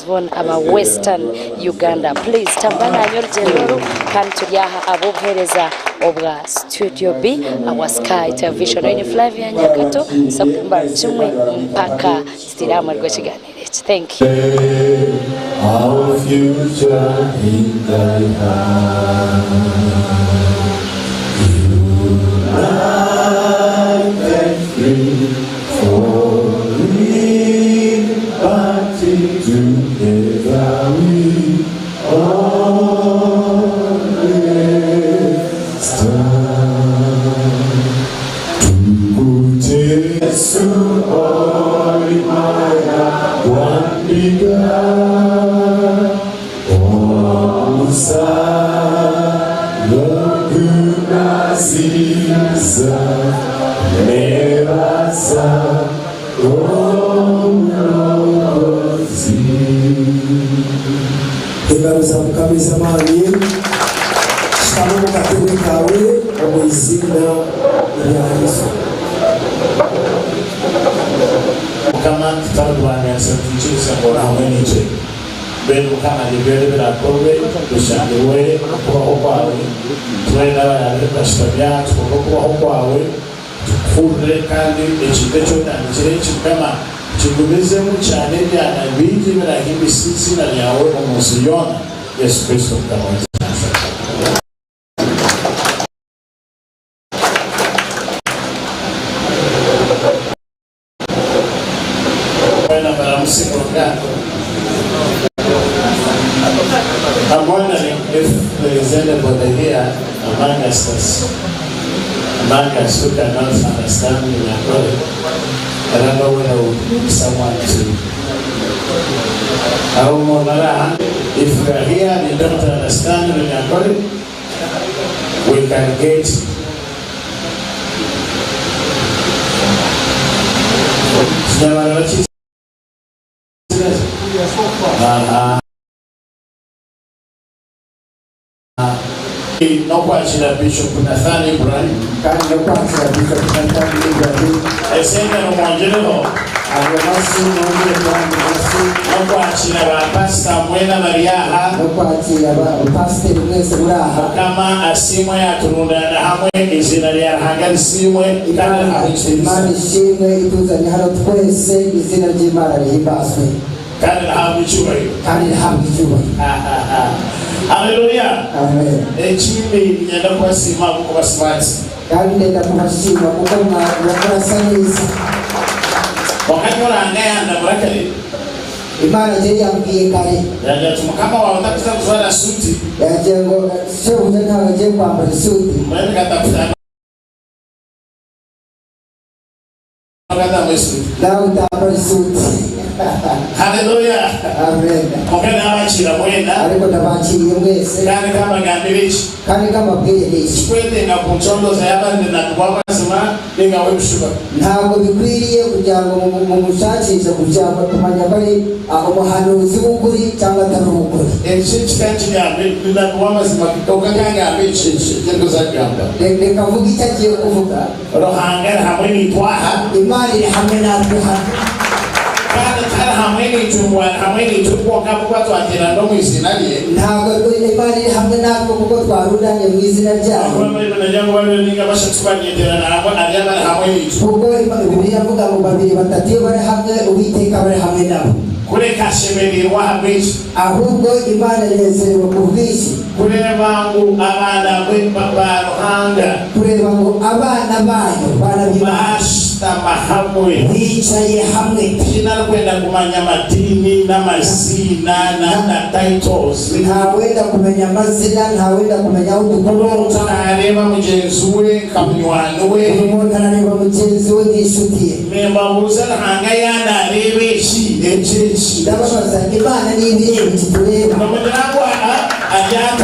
Boona aba Western Uganda please tambura nanye orugyendo oru kandi turi aha ahabw'obuheereza obwa Studio B ahabwa Sky Television. Oine Flavia Nyakato tuza kutambura kimwe mpaka tutaire aha muheru gw'ekiganiro eki. Thank you. Our future in thy hand. United free for liberty together we always stand. Tukute Yesu olimaya wandika Omusa Lokunasiza Nebasa Omulokozi. Engaro za Mukama ez'amaani, shutama omu katebe kaawe omu iziina rya Yesu. Mukama tutarikubanganisa nitwikiriza ngu ori hamwe naitwe. Mbwenu Mukama ngu byona ebiraakorwe bishangirwe okubaho kwawe, twena abaraabe nibashutami aha tukunde okubaho kwawe, tukuhurire kandi ekintu eki otandikire eki Mukama kigumizemu kyane ebyana bingi ebiraahimbise eiziina ryawe omu nsi yoona. Yesu Kristo Mukama waitu naashaba. Mwena muramutsye kwonka I'm wondering if there is anybody here among us that's among us who cannot understand Runyankore. I don't know whether we need someone to aho umuntu ari aha. If you are here and you don't understand Runyankore, we can get Kinyarwanda bakizi neza? Aha. N'okwakira Bishop Nathan Ibrahim. Kandi n'okwakira Bishop Nathan Ibrahim. Esente nimwongyereho. Ago masyu mwongyere kandi masyu. N'okwakira ba pasita mwena abari aha. N'okwakira ba pasiteri mwese muri aha. Mukama asiimwe yaturundaana hamwe, eiziina rya Ruhanga risiimwe kandi rihaabwe ekitiinisa. Imana ishimwe ituzanye hano twese, izina ry'Imana rihimbazwe. Kandi rihaabwe ekyubahiro. Kandi rihaabwe ekyubahiro. Haleluya! Amen. Ekindi niinyenda kubasiima ahabw'okuba smart. Kandi ndenda kubasiima kuko murasa neza. Kwonka nyowe Ruhanga yandabura kare. Imana gye yambwiye kare. Yangira ati, Mukama waawe takuza kujwara suuti. Yangira ngu shebuja ntabwo agiye kwambara esuuti. Mbwenu katakushanga Nawe utambara isuti. Haleluya! Amen. Kwonka naabakiira mwena. Ariko ndabakiriye mwese. Kandi ka mbagambire eki. Kandi ka mbabwire eki. Tikikwetenga kuncondoza yaaba ndi nabi w'amazima ninga w'ebishuba. Ntabwo bikwiriye kugira ngu mumushakishe kugira ngu kumanya ku ari omuhanuzi w'ukuri cyangwa atari uw'ukuri. Eki eki ka nkigambe, ndi nabi w'amazima kwonka ka ngambe eki eki ndikuza kugamba. Reka mvuge icyo agiye kuvuga. Ruhanga ari hamwe naitwe aha. Imana iri hamwe natwe hano. Kandi tari hamwe naitwe ngu ari hamwe naitwe kwonka ahabw'okuba twateerana omu iziina rye. Ntabwo Imana iri hamwe natwe kuko twarundanye mu izina ryayo. Ahakuba Baibuli negira ngu babiri ninga bashatu ku baryeteerana hamwe, aryaba ari hamwe naitwe. Kuko Bibiliya evuga ngu babiri batatu iyo bari hamwe, Uwiteka aba ari hamwe nabo. Kureka ashemereirwe ahabw'eki. Ahubwo Imana enezerewe ku bw'iki. Kureeba ngu abaana be ba Ruhanga. Kureeba ngu abaana baayo, baana b'Imana. Baashutama hamwe. Biicaye hamwe. Tihaine arikwenda kumanya amadiini n'amaziina na na titles. Ntawenda kumenya amazina, ntawenda kumenya ahu Buri tukomoka. muntu naareeba mugyenzi we nka munywani we. Buri muntu arareeba mugyenzi we nk'inshuti ye. Nimbabuuza Ruhanga yaaba naareeba eki, eki, eki. Ndababaza, Imana niba ereeba eki tureeba? Nimugira ngu aryata.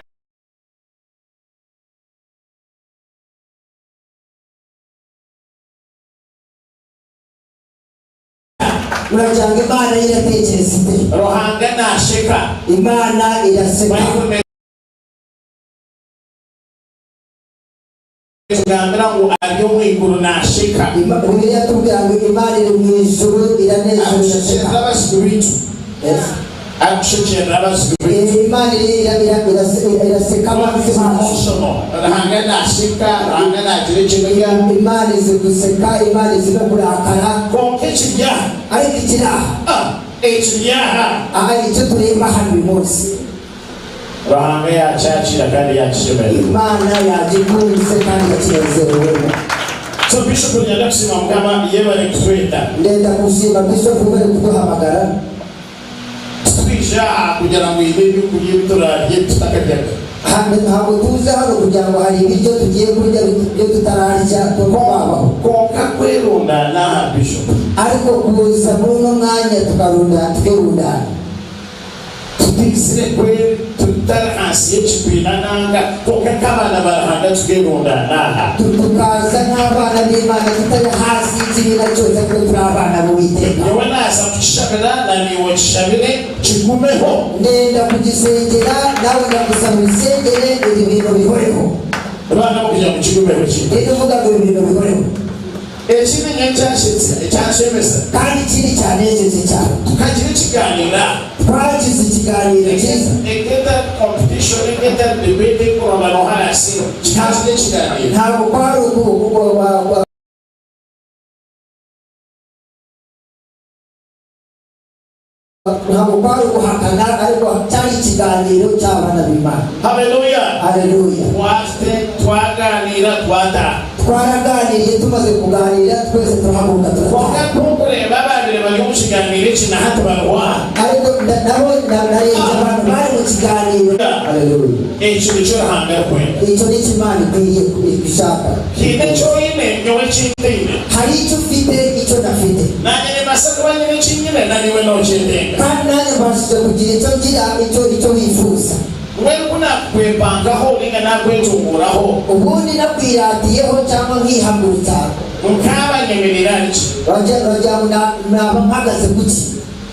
Muragira ngu Imana yo erateekyereza ite? Ruhanga naasheka. Imana eraseka. Baibuli Neetugambira ngu ari omu iguru naasheka. Bibiliya etubwira ngu Imana eri omu ijuru iraneezerwa eraseka. Atushekyerera abazigu baitu. Yes. Arikushekyerera abazigu baitu. Imana iraseka abanzi Is bacu. emotional. Ruhanga nasheka, Ruhanga nagira ekiniga. Imana izi guseka, Imana izi no kurakara. Kwonka ekiri aha. Ariko ekiri aha. Ah, ekiri aha. Aha icyo tureba hano uyu munsi. Ruhanga yakyakira kandi yakishemererwa. Imana yagikunze kandi yakinezerewemo. So Bishop niinyenda kusiima Mukama yebare kutweta. Ndenda kusiima Bishop webare kutuhamagara. Titwija aha kugira ngu haine ebyokurya ebi turaarye ebi tutakaryaga. Ntabwo tuza hano kugira ngo hari ibiryo tugiye kurya ibyo tutararya twabaho. Kwonka kwerundaana aha Bishop. Ariko kuza muri uno mwanya tukarundana tukerundana. Tutaizire kwe tutari ahansi y'ekibiina nanga, kwonka nk'abaana ba Ruhanga tukerundaana aha. Tukaza nk'abana b'Imana tutari hasi y'ikibiina cyose ariko turi abana b'Uwiteka. Nyowe naaza kukishabira na naiwe okishabire kigumeho. Ndenda kugisengera nawe ndagusaba ubisengere ibi bintu bihoreho. Ruhanga kugira ngu kigumeho ki? Ninde uvuga ngo ibi bintu bihoreho? Ekindi nyowe ekyanshetsya, ekyanshemeza. Kandi ikindi kyanejeje cyane. Tukagira ekiganiro aha. Twagize ikiganiro cyiza. Nk'etari competition, nk'etari debate erikurondana n'oha araasinga. Kikagira ekiganiro. Ntabwo kwari uku ntabwo kwari uguhakana ariko cyari ikiganiro cy'abana b'Imana. Haleluya! Haleluya! Twafite, twaganira, twataha. Twaraganiriye tumaze kuganira twese turahaguruka turataha. Kwonka ku orikureeba abaabaire bari omu kiganiro eki na hati bariho aha. Ariko nabo narebye abantu bari mu kiganiro. Haleluya! Ekyo nikyo Ruhanga arikwenda. Icyo nicyo Imana ikwiriye ishaka. Haine eki oine, nyowe eki ntaine. Hari icyo ufite, icyo ntafite. Naanye nimbaasa kuba nyine eki nyine, na naiwe nookyetenga. Kandi nanjye mbashije kugira icyo ngira, icyo icyo wifuza. Mbwenu ku naakukwepangaho nainga naakwetunguuraho. Ubundi nakwiratiyeho cyangwa nkihagurutsa. Nkaaba nyemerera ki? Wagira ngo naba mpagaze kuki?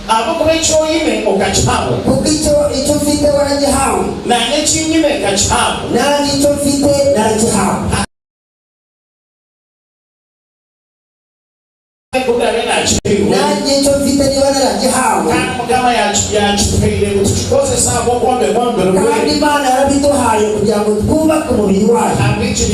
Ahabw'okuba eki oine okakihaabwa. Kuko icyo icyo ufite waragihawe. Naanye eki nyine nkakihaabwa. Nanjye icyo mfite naragihawe. Ku ndaabe naakihairwe. Nanjye icyo mfite niba naragihawe. Kandi Mukama yaakituhaire ngu tukikozese ahabw'okwombeka omubiri gwe. Kandi Imana yarabiduhaye kugira ngo twubake umubiri wayo. Ahabw'enki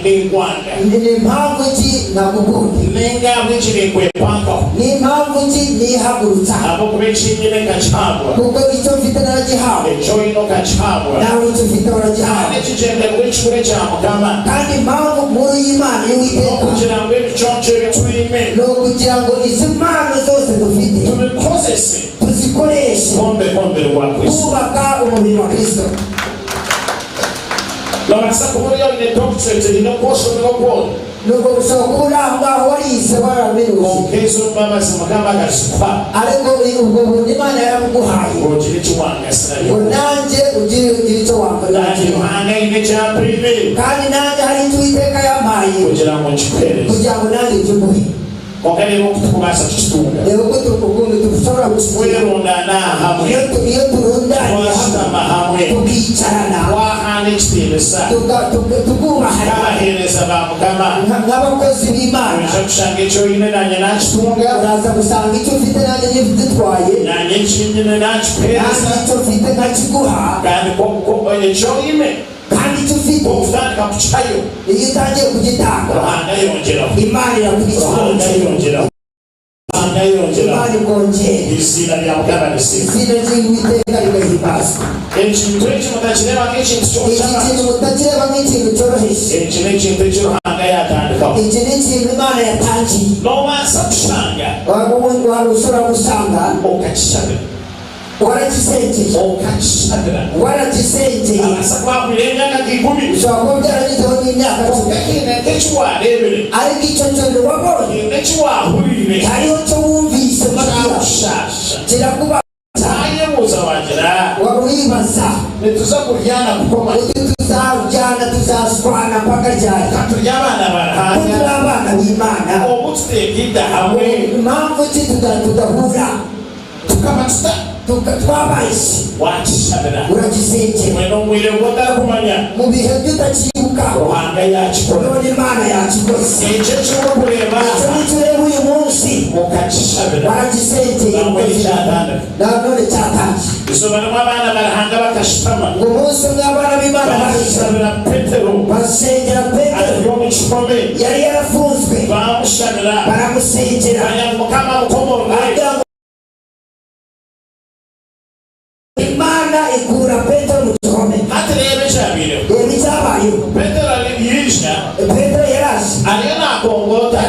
ninkwanga? Ni mpamvu ki nagukunda? Nainga ahabw'enki ninkwepankaho? Ni mpamvu ki nihagurutsa? Ahabw'okuba eki nyine nkakihaabwa. Kuko icyo mfite naragihawe. Eki oine okakihaabwa. Nawe icyo ufite waragihawe. Kandi ekigyendererwa ekikuru ekya Mukama. Kandi impamvu nkuru y'Imana y'Uwiteka. N'okugira ngu ebiconco ebi twine. N'okugira ngu izi mpano zose dufite. Tubikozese. Tuzikoreshe. Kwombeka omubiri gwa Kristo. Kubaka umubiri wa Kristo. Noobaasa kuba ori oine doctorate eine oku oshomire oku ori. Nubwo ushobora kuba uri aho ngaho warize waraminuye. Kwonka ezo mbabazi Mukama akazikuha. Ariko ubwo buntu Imana yarabuguhaye. Ngu ogire eki wangasira Ngo nanjye ugire ugire icyo wakorera. Nanjye Ruhanga aine eki ampaire. Kandi nanjye hari icyo Uwiteka yampaye. Kugira ngu nkikuheereze. Kugira ngo nanjye nkiguhe. Kwonka reeba oku turikubaasa kukitunga. Reba uko ukuntu dushobora kukigira. Twerundaana hamwe. Iyo tu- iyo turundanye hamwe, Twashutama hamwe. tukicarana, Twahaana ekitiinisa. tuka- tuka- tukubahana Nk'abaheereza ba Mukama. nk'abakozi b'Imana. Noija kushanga eki oine naanye naakitunga. Uraza gusanga icyo ufite nanjye ngitwaye. Naanye eki nyine naakikuheereza. Nanjye icyo mfite nkakiguha. Kandi kwonka eki oine. Kandi icyo ufite. Ku orikutandika kukihayo. Iyo utangiye kugitanga. Ruhanga ayongyeraho. Imana irakugira Ruhanga ayongyeraho. Ruhanga ayongyeraho. Imana ikongera. Eiziina rya Mukama risiimwe. Izina ry'Uwiteka rigahimbazwa. Ekintu eki mutakireeba nk'ekintu Iki ky'obushaba. kintu mutakireba nk'ikintu cyoroheje. Eki n'ekintu eki Ruhanga yaatandikaho. Iki ni ikintu Imana yatangiye. Noobaasa kushanga. Ushobora gusanga. Okakishabira. Waragisengeye. Okakishabira. Waragisengeye. Abaasa kuba ahweire emyaka nka ikumi. Ushobora kuba byaranyuzeho n'imyaka cumi. Kwonka haine nk'eki waareebire. Ariko icyo kintu wabonye. Haine eki waahuriire. Hariho icyo wumvise mu matwi yawe. Kyakushaasha. Kirakubabaza. Waayebuuza waagira. Uribaza. Nituza kuryana kukoma ki? Uti tuzaryana tuzashwana mpaka ryari? Ka turi abaana ba Ko Ruhanga. turi abana b'Imana. Obu tuteegaita hamwe. Impamvu ki tudahura? Tukaba tuta. Twabaye ki? Wakishabira. Uragisengyera. Mbwenu omu bwire obu otarikumanya. Mu bihe bi otakiibuka. Ruhanga yaakikora. None Imana yaakikoze. Ekyo eki orikureeba aha. Ekyo nikyo oreeba uyu munsi. Okakishabira. Waragisengyeye. Nambwenu kyatandika. Nanone kyatandika. Eizooba rimwe abaana ba Ruhanga bakashutama. Ngu omunsi omwe abaana b'Imana baricara. Baashabira Petero. Bashengyera Petero. Ari omu kihome. Yari yarafunzwe. Baamushabira. Baramusengyera. Baagira ngu Mukama amukomorore. Baragira ngu. Imana ikuura Petero omu kihome. Hati reeba ekyabaireho. Reeba ekyabayeho. Petero yaija. Petero yaraza. Ariyo naakongoota.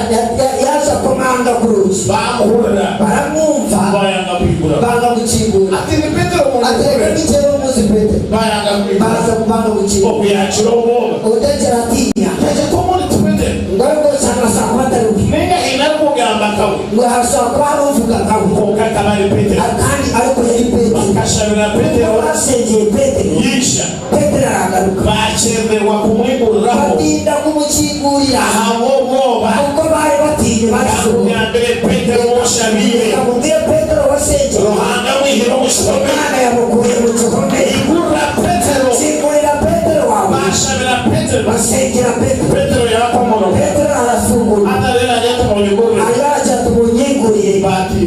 Yaaza kukomanga ku rwigi. Baamuhurira. Baramwumva. Baayanga kwiguraho. Banga kukingura. Ati ni Petero omuntu Ati reka mukuru. ni jewe muzi Petero. Baayanga kwiguraho. Baaza kubanga kukingura. Ogu yaakira obwoba. Otekyera atinya. Tegyeka omuntu ti Petero. Ngu ariko oshanga ashobora kuba atari we. Nainga haine arikugamba nkawe. Ngu hashobora kuba hariho ovuga nkawe. Kwonka akaba ari Petero. Kandi ariko yari Petero. Bakashabira Petero. Kuko bashengyeye Petero. Yaija. Petero aragaruka. Bakyerererwa kumwiguriraho. Batinda kumukingurira. Ahabw'obwoba. Kuko bari batiine barashoboka. Reka nkugambire Petero ou oshabiire. Reka nkubwire Petero washengyeye. Ruhanga amwihire omu kihome. Imana yamukuye mu kihome. Igurira Petero. Kingurira Petero wawe. Bashabira Petero. Bashengyera Petero. Petero yakomoroka. Petero arafungura. Hati ariyo naagira ati munyigurire. Ariyo aragira ati munyigurire. Bati.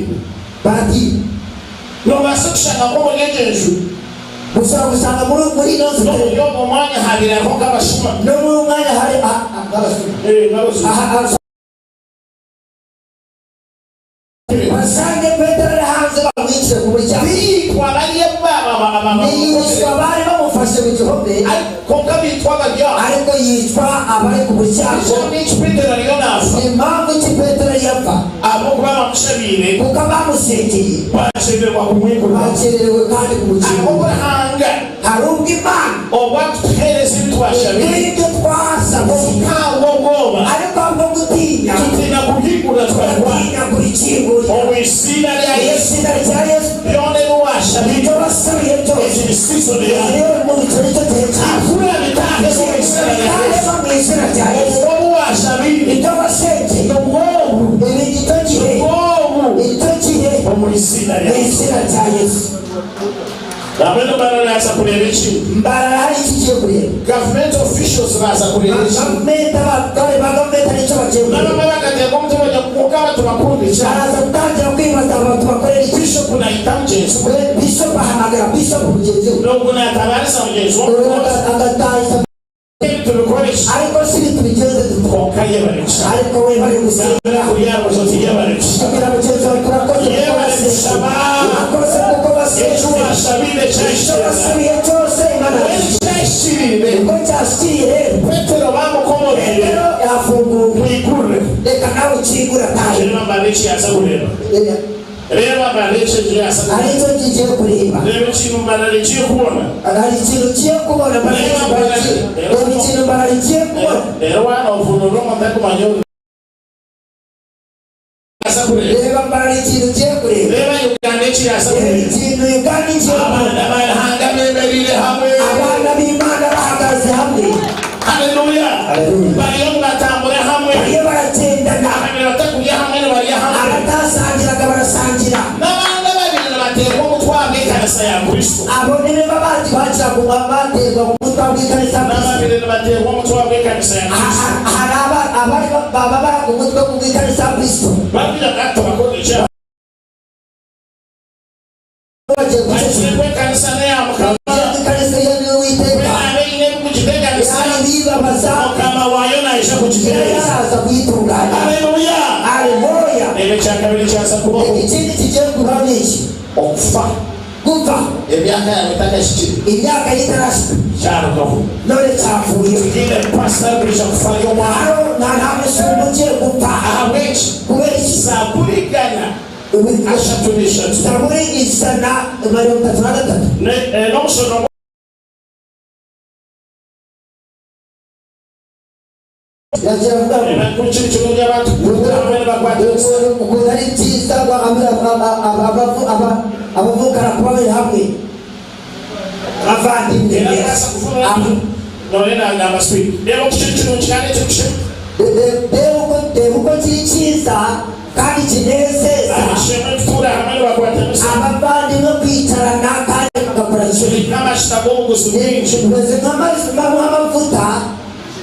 Bati. Noobaasa kushanga nk'omuri egyo nju. Ushobora gusanga muri muri ino nzu. N'omuri ogwo mwanya haabaire hariho nk'abashuma. N'omuri ogwo mwanya hari nk'abashuma. Nk'abashuma. Basange Petero ari hanze bamwicire ku muryango. Bitwa bari Niyicwa bari bamufashe mu gihome. Kwonka bitwa bari aho. Ariko yicwa abari ku muryango. Ensonga eki Petero ariyo naafa. Ni mpamvu ki Petero yapfa? Ahabw'okuba abamushabiire. Kuko abamusengeye. Bakyerererwa kumwigurira. Bakererewe kandi kumukingurira. Hariho obu Ruhanga. Hariho obwo Imana. Obu akutuheereza ebi twashabire. Eduha ibyo twasabye. Kwonka ahabw'obwoba. Ariko ahabw'okutiina. Tutiina kubyigurira tukabitwara. Tugatiina kubikingurira. Omu iziina rya Omu Yesu. iziina rya Yesu. Byona ebi waashabire. Ibyo wasabiye byose. Egi ni sizoni yaawe. Rero mu icyo nicyo gihe cyawe. Igurira bitaahe omu iziina rya Yesu. Bitaahe mu izina rya Yesu. Obwo obu waashabire. Ibyo wasengeye. Nibwo obu. Ibi nicyo gihe. Nibwo obu. Nicyo gihe. Omu iziina rya Mu Yesu. izina rya Yesu. Nambwenu Mbarara yaaza kureeba eki? Mbarara hari eki ngiye kureeba. Government officials baaza kureeba eki? Gavumenti abatware ba gavumenti hari icyo bagiye kureeba. N'abamwe bakateeka omutima bagira ngu kwonka aba tubakundire ki? Baraza kutangira kwibaza aba tubakorere iki? Bishop naita mugyenzi we. Bishop ahamagara Bishop mugyenzi we. N'ogu naatabaarisa mugyenzi we omu kooti. Agatahisa. Ebi tubikore ki? Ariko shi ibi tubigenze dute? Kwonka yebare kushaba. Ariko webare gusenga. Gambira kuri aha rubaju oti yebare kushaba. Bwira mugenzi wawe urakoze kuko Yebare wasenze. kushaba. Urakoze kuko Eki wasenze. washabire Icyo kyahikirira. wasabiye cyose Imana Mbwenu yakigiriye. kyahikiriire. Ubwo cyashikiriye rero. Petero bamukomorire. Petero yafunguwe. Mwigurire. Reka nawe ukingure atahe. Reeba mbara eki yaaza kureeba. Reeba mbara eki egi yaaza kureeba. Hari icyo ngiye kureba. Reeba ekintu mbara rigiye kubona. Hari ikintu ngiye kubona mbara Reba ikintu mbara rigiye kubona. Reero waaba ovunuura omuntu arikumanya oru yaaza kureeba. Reba mbara ikintu ngiye kureba. Reeba Uganda eki yaaza Reba kureeba. ikintu Uganda igiye kubona. Abaana ba Ruhanga bemereire hamwe. Abana b'Imana bahagaze hamwe. Haleluya! Haleluya. Bariyo nibatambura hamwe. Bariyo baragendana. Ababaire batakurya hamwe nibarya hamwe. Abatasangiraga barasangira. N'abandi ababaire nibateerwa omutwe ahabw'ekanisa ya Kristo. Abo nibo abandi bakiraga baterwa ku mutwe ahabw'ekanisa ya Kristo. N'ababaire nibateerwa omutwe ahabw'ekanisa ya Kristo. Hari abari bababara ku mutwe kubw'ekanisa ya Kristo. Barikugira ngu hati tubakore ki? Bagizire ngu ekanisa n'eya Mukama. Ku eraabe eine ebirikugiteganisa, Mukama waayo naija kugitereeza. Haleluya! Reeba ekyakabiri ekyaza kubaho. Okufa. Emyaka yaawe etakahikire. Kyarugaho. Tihaine pasita arikwija kufa ari omwana. Ahabw'enki? Zaaburi igana ashatu n'ishatu. Zaburi 133. N'omushoro Yagira avuga ngo Ku kiri kirungi abantu kutuura hamwe nibakwatanisa. Ukuntu ari byiza abavukana kuba bari hamwe abavandimwe. Era kubaasa kuvunura noone naagamba swiki. Reeba oku kiri kirungi kandi ekirikushemeza. Reeba uko kiri cyiza kandi kinezeza Ab'eishe-emwe kutuura hamwe nibakwatanisa. abavandimwe kwicara. g'obuguzi bwingi. Bimeze nk'amavuta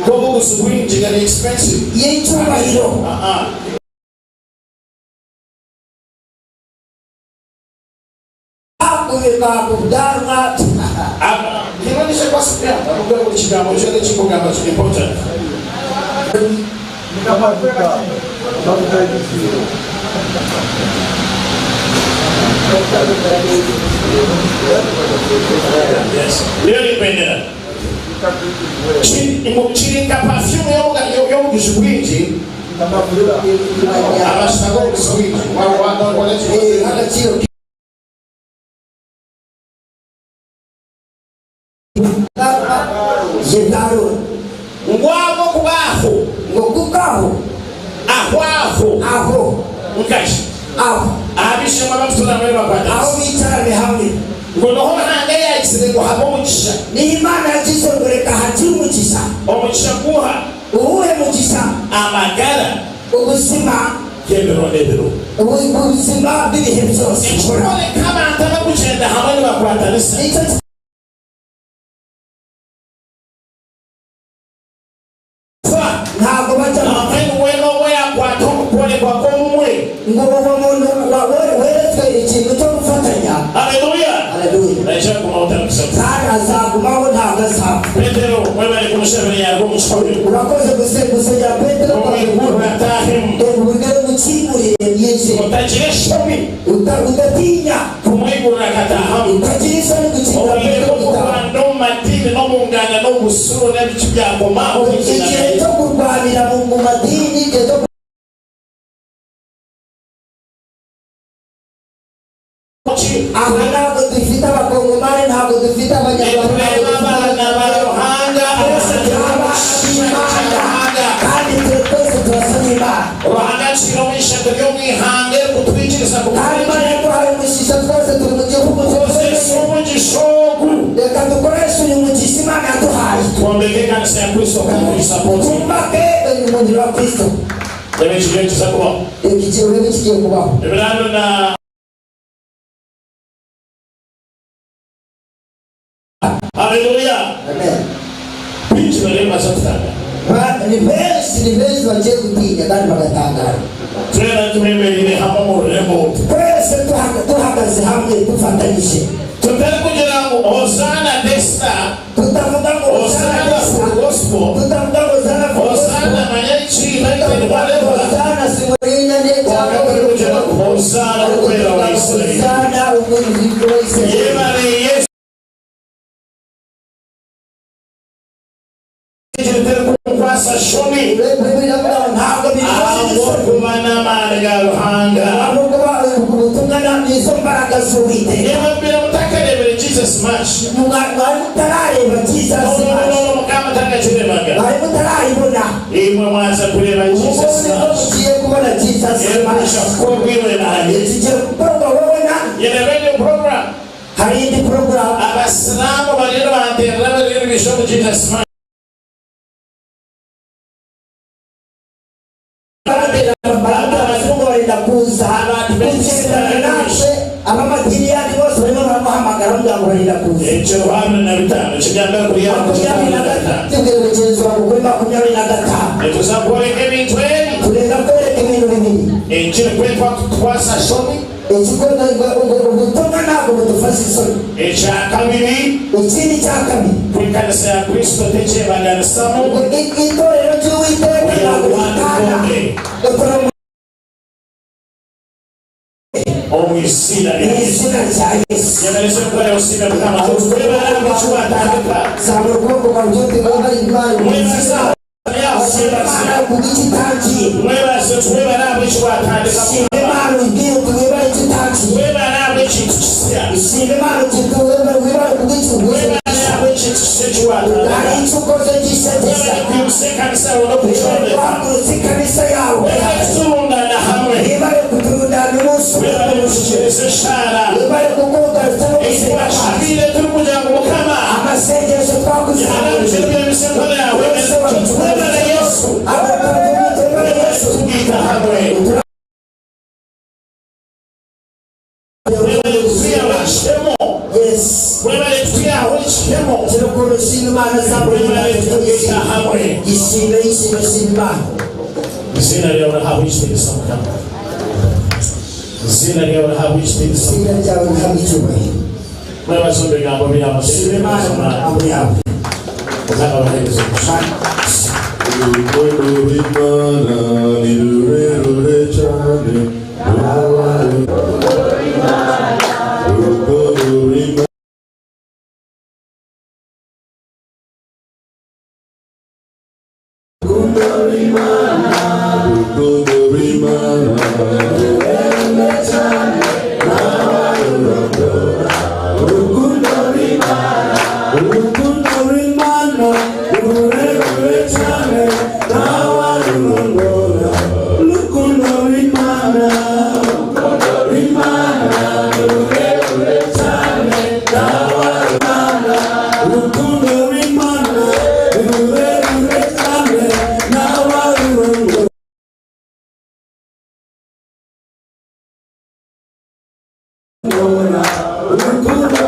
G'obuguzi bwingi, gari expensive. y'icyubahiro. Aa. Kubwanwa. Ekigambo kyona ekikugamba kiri important. Yes. Niyo nikwendera. Kiri nka perfume y'obuguzi bwingi, amajuta g'obuguzi bwingi. Wakora ki? Agaciro Yetaroni. Ngu ago kuba aho. Ngo kuko aho. Aho aho. Aho. Nkahi? Aho. Ab'eishe-emwe abarikutuura hamwe nibakwata Aho bicarane hamwe. Ngu niho Ruhanga yaagizire ngu habe omugisha. Niho Imana yagize ngu reka hagire omugisha. Omugisha guuha? Uwuhe mugisha? Amagara. Ubuzima. G'ebiro n'ebiro. Ubuzima bw'ibihe byose. Ekirikworeka abantu abarikugyenda hamwe nibakwatanisa. Nikyo Ntabwo bajya bapfa. Mbwenu weena ou yaakwata omu kworekwa kw'obumwe. Ngu uwo muntu weretswe ikintu cyo gufatanya. Haleluya! Haleluya! Naija kugumaho tarikuza kufa. Kandi azagumaho ntabwo azapfa. Petero, webare kumushabira yaaruga omu kihome. Urakoze gusengera Petero. Omwigurwe ataahemu. Ubugere umukingurire yinjire. Otagira eshobi. Udatinya. Kumwigurira akataahamu. Utagira isoni gukinga Obwire Petero gutaha. bw'okurwana omu madiini n'omu nganda n'omu busuro n'ebiki byagumaho Igihe cyo kurwanira mu madini, igihe cyo Aha ntabwo dufite abakongomani, ntabwo dufite abanyarwanda, ntabwo Nitureeba dufite abaana ba Ruhanga, Twese turi abana b'Imana, kandi twese turasa n'Imana. Ruhanga akiire omu ishaka ry'omu ihanga erikutwikiriza Kandi Imana yaduhaye umugisha, twese turi mu gihugu kukozesa twese. omugisha ogu. Reka dukoreshe uyu mugisha Imana yaduhaye. Twombeke ekanisa ya Kristo kandi tugisapotinge. Twubake umubiri wa Kristo. Reeba ekiriyo nikiza kubaho. Reka iki urebe ikigiye kubaho. Ebiraro na. Haleluya! Amen. Baingi bariyo nibaza kutangara. Ba, ni benshi, ni benshi bagiye gutinya kandi bagatangara. Twena twemereire hamwe omu rurembo oru. Twese tuhagaze hamwe dufatanyije. Tutarikugira ngu Hosaana Desta, Tutavuga ngo Hosaana Hosaana Desta, Full Gospel, tutavuga ngo Hosaana Full Gospel, Hosaana manya ki, tutavuga ngo whatever. Hosaana Simurinda Kwonka cyangwa turikugira ngu Hosaana Okwera wa Israeli. Hosaana Umwinzi wa Israeli. Yebare Yesu. Terikukwasa shoni. Ntabwo Ahabw'okuba n'amaani ga Ruhanga. ahabw'okuba ubutumwa nizo mbaraga z'Uwiteka. Nimubwira mutakarebere Jesus March. Mwari mutarareba Jesus No, no, March. no, no, Mukama takakirebaga. Mwari mutarayibona. Imwe mwaza kureba Ubu Jesus nibwo March. mugiye kubona Jesus March. Yerukusha kukorwa naye. Kigiye gukorwa wowe na Yerebe new program. hari indi porogaramu. Abasilamu bariyo nibanterera bariyo nibisha omu Jesus March. Abazungu barenda kuza kugendana natwe, abamadini yandi bose barimo baramuhamagara bamubwira ngo barenda kuza. Ekyo 25 kigamba kuri 25 tubwire mugenzi wawe kuri 25. Nituza kworeka ebintu ebi. Turenda kwereka ibintu bibiri. Ekiri kwetwa kutukwasa shoni. Ubutumwa ntabwo budufasha isoni. Ekya kabiri. Ikindi cya kabiri. Ku ikanisa ya Kristo tekyebaganisamu. Itorero ry'Uwiteka ntabwo ritana. Omu iziina rya Yesu. Izina rya Yesu. Yemereza emikono osiime Mukama. Twebale eki watandika. Zamura ukuboko kwawe uti webale Imana. Mwebaze Imana kubw'icyo itangiye. Mwebaze twebale ahabw'eki watandika. Shima Imana uyibwire uti webale icyo utangiye. Webale ahabw'ekintu kisya. Shima Imana uti webale webale kubw'icyo ukoze. Webale ahabw'ekintu kisya eki watandika. Hari icyo ukoze gishya gishya. Webale kwimusa ekanisa yawe n'okugyombeka. Guhagurutsa ikanisa yawe. Webale kuturundaana hamwe. Webale kuturundana umunsi umwe. Webale kutuheereza eshaara. Webale kukugaruza no gusenga kwacu. Twashabiire turikugira ngu Mukama. Amasengesho twakuzamuye. Webale Yesu. Webale Yesu. Kutugiita hamwe. Webale kutwihaho. buri kihemu. Gira ukuntu ushima Imana uzamure Webale ibiganza kutugaita by'ishimwe. hamwe. Ishime ishime shima Imana. Izina ryawe rihabwe ekitiinisa Mukama. Izina ryawe rihabwe ekitiinisa. Izina ryawe rihabwe icyubahiro. Mwebaze omu bigambo byawe. Shima Imana mu magambo yawe. Mukama abaheereze omugisha. Urukundo rw'Imana ni rurerure cyane Urukundo rw'Imana Urukundo rw'Imana Urukundo rw'Imana rurerure cyane ntawarurondora. Urukundo rw'Imana, urukundo rw'Imana rurerure cyane ntawarurondora. Urukundo rw'Imana rurerure cyane ntawarurondora. Urukundo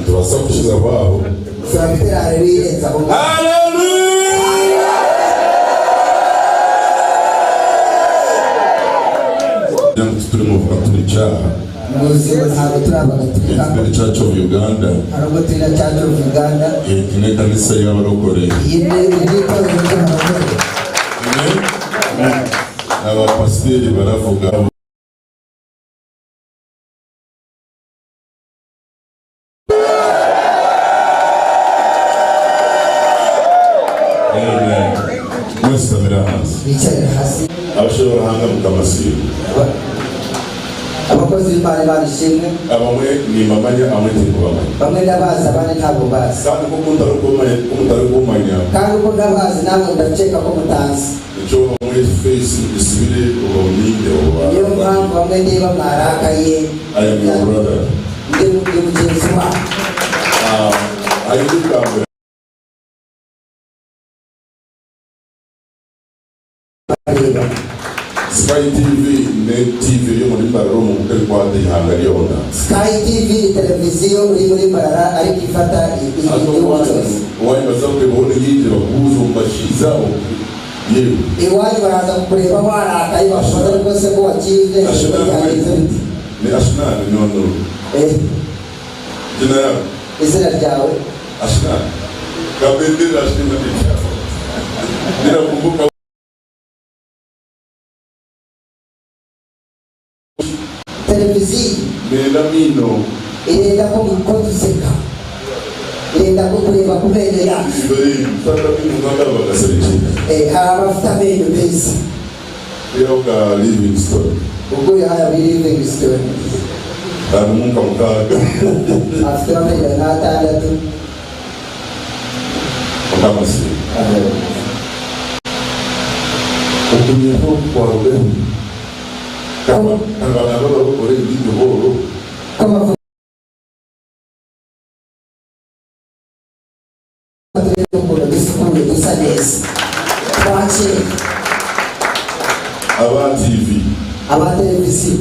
Ntibasa gushiza kwabo Turabitera haleluya aho ngaho. Kugira ngo turi mu turi icyaha Mu buzima ntabwo turi abagatulika Ethical Church of Uganda hari ubwo turi na Church of Uganda iri ni kanisa y'abarokore iyi ni iri itorero ry'abarokore Amen. Abapasiteri baravuga Amen. Mwese tamira hasi bicarira hasi abashobora hanga mukamasiba abakozi b'Imana Imana ishimwe abamwe ni mamanya amwe tikubamanya bamwe ndabazi abandi ntabwo bazi kandi kuko mutari kumanya kandi uko ndabazi namwe ndakeka ko mutazi icyo bamwe face isubire uboninde niyo mpamvu bamwe niba mwarakaye I am your brother. ndi ndi mugenzi wabo I look up bareba Sky TV ne TV yo muri Mbarara mu bukwe kwa Ihanga ryona. Sky TV ni televiziyo iri muri Mbarara ariko ifata igihugu cyose Wanyu baza kureba yinjira bakubuza mu mashiza yewe. iwanyu baraza kukureba warakaye bashobora rwose ko wakize byagenze bite Ni Ashnani no no. Eh, Jina yangu izina ryawe Ashnani. Kabendera Ashnani. Ninakumbuka televiziyo Nenda mino irenda ko ko duseka irenda ko kureba ku menyo yacu Sasa mimi ngamba bakasereki. Eh, hari abafite amenyo meza Yoga Livingstone. ubwo uri haya muri Livingstone Aramuka mukaga. afite amenyo nk'atandatu Mukamasi. Ukunyeho kwa Rubeho. Kama abana bakora ibintu boro. ko bavuga ukuntu dusukuye dusa neza twakeye Aba TV aba televiziyo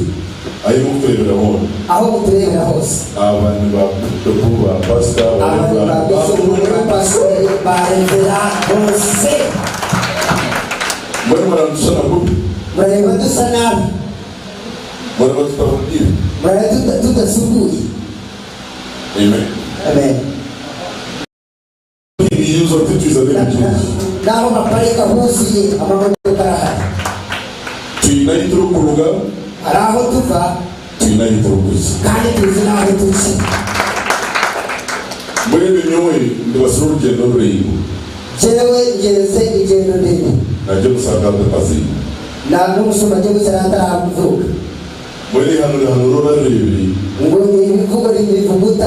ayo mukurebera hona. aho muturebera hose Abantu ba Bishop ba Pastor ba abantu ba bishop ba pasiteri ba revera bose Mbona muradushana kubi? murareba dusa nabi Mbona batutavugira? murareba tudasukuye Amen. amen Ibizo tutuza n'ibintu. n'aho baparika huzuye amamodoka arahari Tuyinayi turukuruga, hari aho tuva tuyinayi turukuza. kandi tuzi n'aho tujya Muri binyowe ndibasura urugendo rurerure. jewe ngenze ingendo ndende Najya gusanga akazi. N'omushumba James yari ataravuka. Mbwenu eihano rihanura orarireebire. Ngu ebivugo nibivuguta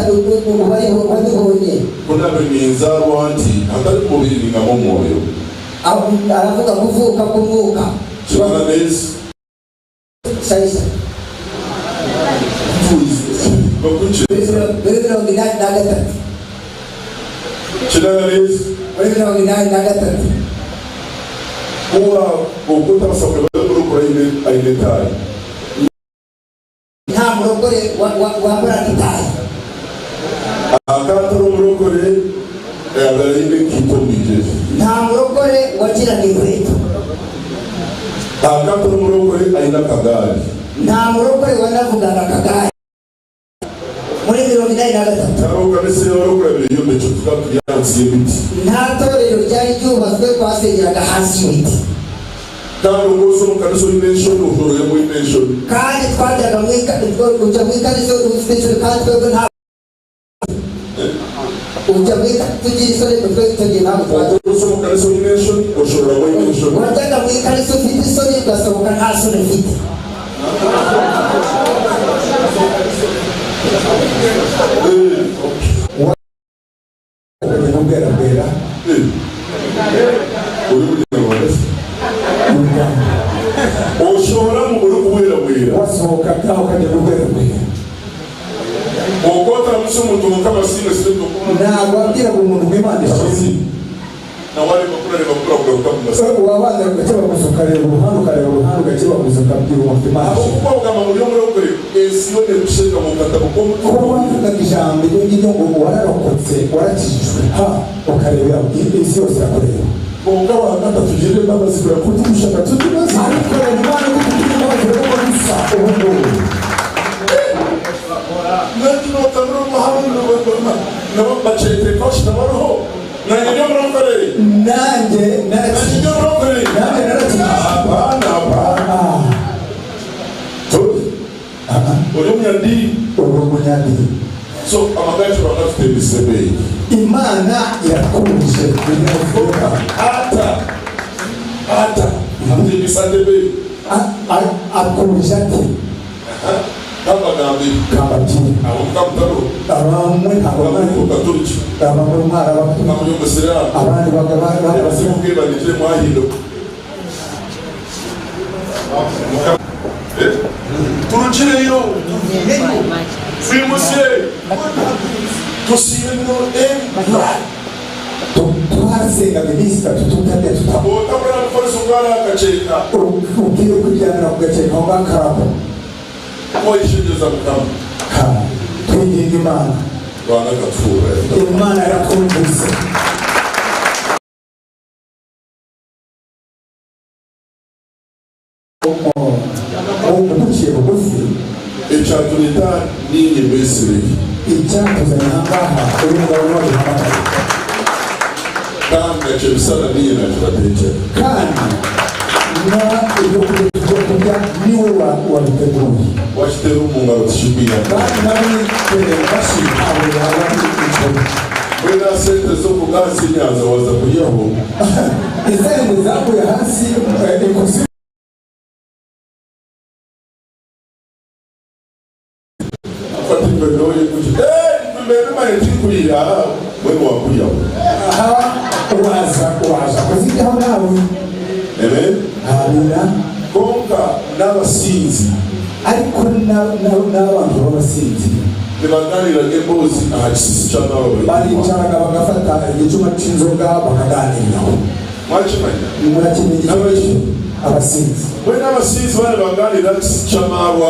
wabibonye. Ku naabaire ninzaarwa nti, hatari mu mubiri nainga mu mwoyo. Aravuga kuvuka kw'omwuka. Kibana n'ensi. Shaija. Muri 83. Kinana n'ensi. Muri 83. Kuba okutabasa kureba omurokore aine etaayi. Nta murokore wambaraga itayi. Akaba atari omurokore yaabaire aine enkaito omu bigyere. Nta murokore wagiraga inkweto. Akaba atari omurokore aine akagaari. Nta murokore wanavugaga akagare. Muri 83. Tihariho kanisa ey'abarokore yaabaire eyombekirwe, tukaba turi ahansi y'emiti. Nta torero ryari ryubatswe, twasengyeraga hansi y'ibiti. Kandi oku oza omu kanisa oine enshoni, oshoroiremu oine enshoni. Kandi twajyaga mu ujya mu ikanisa ufite enshoni kandi twebwe nta ujya mu tugira isoni twe icyo gihe ntabwo twajya. Oku oza omu kanisa oine enshoni, oshororamu oine enshoni. Wajyaga mu ikanisa ufite isoni ugasohoka nta soni ufite. Okagenda obwerabwera. Ori Munyarwanda se? Uganda. Oshohoramu orikubwerabwera. Wasohokaga okagenda obwerabwera. Okwotaramutsya omuntu kwonka abasiime sente okuba. Ntabwo wabwiraga umuntu ngo Imana ishimwe. Nawe areeba kuri areeba kuri akugaruka omu masiko. Wabanza ugakebaguza ukareba uruhande ukareba uruhande ugakebaguza ukabwira umuntu Imana ishimwe. Ahabw'okuba ogamba ngu ori omurokore, ensi yoona ekusheka ngu okatabo k'omuti Kuba wavugaga ijambo iryo ngiryo ngo wararokotse warakijijwe ha ukarebera isi yose irakureba. Kwonka Ruhanga atatugirira embabazi kureka ku turikushaka tutumaze. Ariko reba Imana uko itugirira imbabazi urebe uko dusa ubu ngubu. Nandi notamira omuhanda nabo bakyeteeka bashutama bariho. Nanye ndi omurokore. Nanjye Nanye ndi omurokore. Nanjye narakijijwe. Hapana, hapana. Ah, Tori. Ori omunyadiini. Uri umunyadini. So amagara gaitu Ruhanga atuteebise ebeeyi. Imana iratwuje Konka ata, ata, atuteebise ata ebeeyi? Akwuje ate? Ka mbagambire. Ka mbabwire. Abamwe ka mutariho. Abamwe ntabwo Abamwe mwari. Mukaturiki. Abamwe mwari Abakaturiki. Abamwe muri Omusiraamu. Abandi bakaba bari Abasiraamu. Abasinga banigire mwahinduka. Turugireyo. Twimusye. Tusiibe ebiro ebyo. Twasengaga iminsi itatu tutarya tutanywa. Otabura aha mufariso gwari aha kakyeka. Ugiye kuryamira ku gakeka aho ngaho karabo. Twayeshengyereza Mukama. Ha, twinginga Imana. Ruhanga akatuhurira. Imana yaratwumvise. Duciye bugufi. Ekyatureta niinye mbesirehi. Icyatuzanye aha ngaha uyu mugabo niwe waduhamagaye. Kandi na kyemisana niinye naakibateekyera. Kandi na ibyo kurya tugiye kurya niwe wabiteguye. Wakiteera omu ngaro tikikwihamu. Kandi nawe uyitereye mu mashyi ntabwo yaba ari inzobe. Mbwenu aha sente z'okuruga ahansi y'enyanja waaza kuryaho. Isente zaguye hasi ikuzimu. Afata emibiri oye kuki eh emibiri tikuriira mbwenu wakuryaho. Aha waza waza kuziryaho nawe. Amen. Amina. Kwonka n'abasinzi. Ariko n'abantu b'abasinzi. Nibaganiraga emboozi aha kisisi ky'amaarwa. Baricaraga bagafata igicuma c'inzoga bakaganiriraho. Mwakimanya? Murakimenya icyo ngicyo? Abasinzi. Mbwenu abasinzi baaba nibaganirira aha kisisi ky'amaarwa.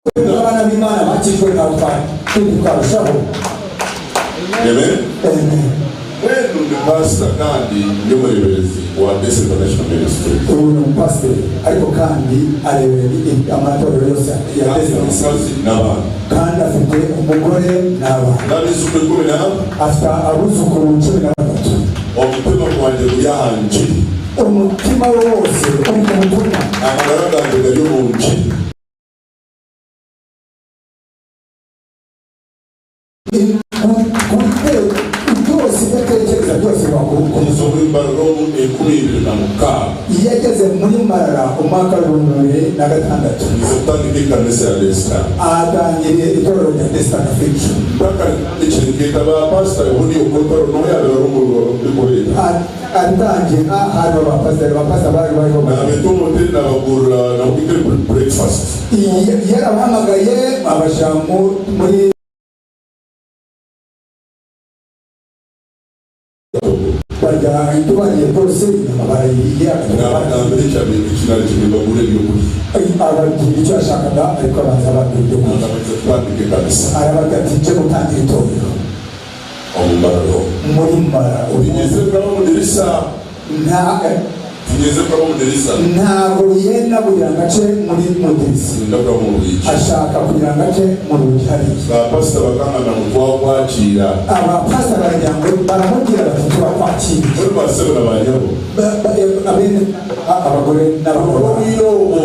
Twebwe abana b'Imana bakijwe ntabwo twarushaho. Amen. Amen. Mbwenu ndi pasita kandi ndi omureeberezi wa Best International Ministries. Uyu ni umupasiteri ariko kandi areberera amatorero yose ya Kandi Best omukazi n'abaana. Kandi afite umugore n'abana. N'abaijukuru 13. Afite abuzukuru 13. Omutima gwangye guri aha ngiri. Umutima we wose uri mu butumwa. Amagara gangye gari omu ngiri. Byose ibyo atekereza Kubirangiza byose biba ku Kugeza muri Mbarara mu 2006. Iyo ageze muri Mbarara umwaka wa 2006. Nza kutandika ikanisa ya Desta. Atangiriye itorero rya Desta Cathedral. Mpaka nikirikita ba pastor ubundi ukotaro no yabera rumuri ruri Atangira hariho abapasiteri, abapasiteri bari bariho. Nabita umuteri nabagurira nabwite breakfast. Yarabahamagaye abashyira muri barya ibyo bariye byose, inyama barayiriye. Nabagambira icyabintu kinari kimwe bagure ibyo kurya. Ababwira icyo yashakaga, ariko abanza ababwira ibyo kurya. Nabagambira twandike kanisa. Arababwira ati nje gutangira itorero Omu Mbarara. Muri Mbarara. Tugeze kuraba mu dirisa. Nta Tugeze kuraba mu dirisa. Ntabwo yenda kugira ngo ace muri mudirisi. Ndabura mu rugi. Ashaka kugira ngo ace mu rugi hariya. Ba pastor bakangana mu twakwakira. Abapasita baragira ngo baramubwira bati turakwakiriye. Muri basebo n'abanyabo. Abene abagore n'abagabo. Irobo.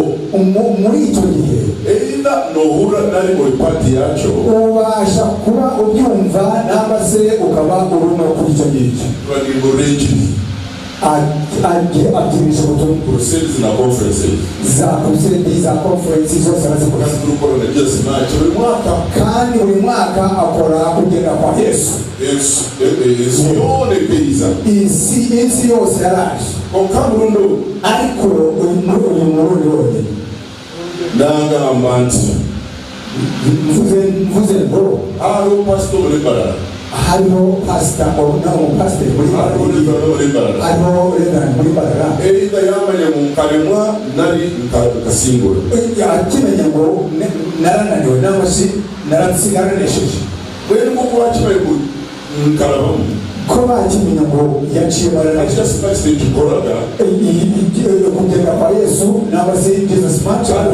Muri icyo gihe Either nohura nari muri party yaco. Ubasha kuba ubyumva nangwa se ukaba uri no kuri icyo ngicyo. Bagingo rengi. Abyirisha ubutumwa. Crusades na conferences. Za crusade, za conference zose arazikora. Kandi turukora na Jesus March buri mwaka. Kandi buri mwaka akora kugenda kwa Yesu. Yesu yone keiza. Isi yose yaraje. Okaburundo. Ariko uyu murundi wonyine. Nagamba nti mvuze ngo hariho pastor muri Mbarara. Hariho pastor na umupasiteri muri Hariho Mbarara. muri Mbarara. Hariho reverend muri Mbarara. Either yamanye mu nkaremwa nari nkasingura. Akimenya ngo narananiwe nangwa se naranesheje. Wewe kuko wakibaye ku nkarabamo. Ko bakimenya ngo yaciye baranesheje. Just March gikoraga. Kugenda kwa Yesu nangwa se Jesus March. Kandi